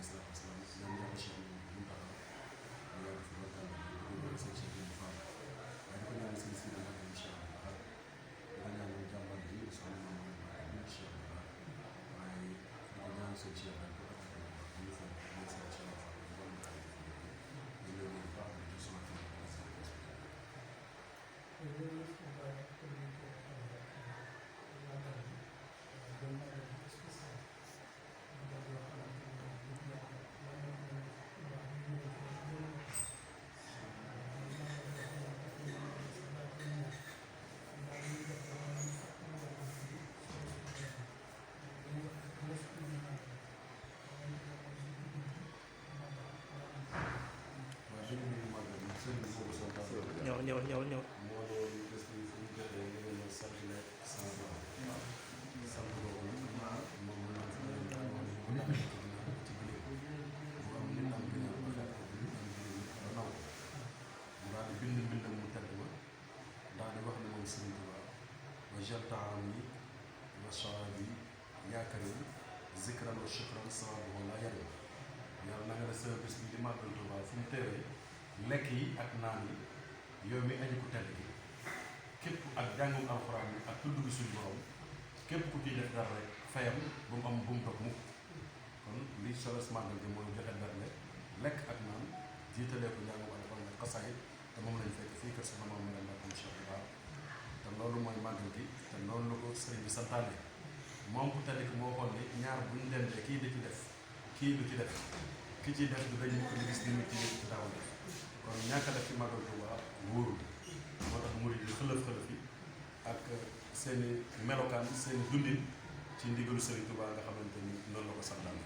salaatu wa salaam ñaan yàlla Cheikh Mountakha mu yàgg fi ba tànn di ko ñaan seen Cheikh Ibou Fall waaye di ko ñaan seen Sidi Mbacke incha allah di ko ñaan jàmbaar bi soxna Mame Mbacke incha allah waaye di ko ñaan seen Cheikh rek ba tax a ñu fa ñu seen Cheikh Ibou Fall ñu doon daal di leen di baax di sama fi ñëw moo doon bés bi fu ñu jotee ñu ngi sant leen sama borom sant boobu moom mën naa fi leen daal wax ne bu nekk ci ginnaaw ci biir bu am nit am ginnaaw ba fekk bu nit am ginnaaw ba naw mu daal di bind mbindam mu tedd ma daal di wax ne moom Sëriñ Tuubaa wa jal taami wa sharabi yaakarin zikran wa shukran sawabu la yarim yàlla na nga def sa bés bi di màggal Tuubaa fu mu teewee lekk yi ak naan yi yow mi aji ku tedd gi képp ak jàngum alxuraan bi ak tudd gi suñu borom képp ku ciy def dara rek fayam bu mu am bu mu toog mukk kon li solos màggal gi mooy joxe bernde lekk ak naan jiitalee ko njàngum alxuraan ak xasaay te moom lañ fekk fii kër sama maam Mérina comme Cheikh Ibrahima te loolu mooy màggal gi te noonu la ko sëriñ bi santaane moom ku tedd ki moo xool ni ñaar bu ñu dendee kii di ci def kii du ci def ki ciy def du dañ ko di gis ni mu ci ci daawal def kon ñàkk a def ci màggal Tuubaa wóorul moo tax murid yi xëlëf-xëlëf yi ak seen i melokaan seen i dundin ci ndigalu Sëriñ Tuubaa nga xamante ni noonu la ko santaane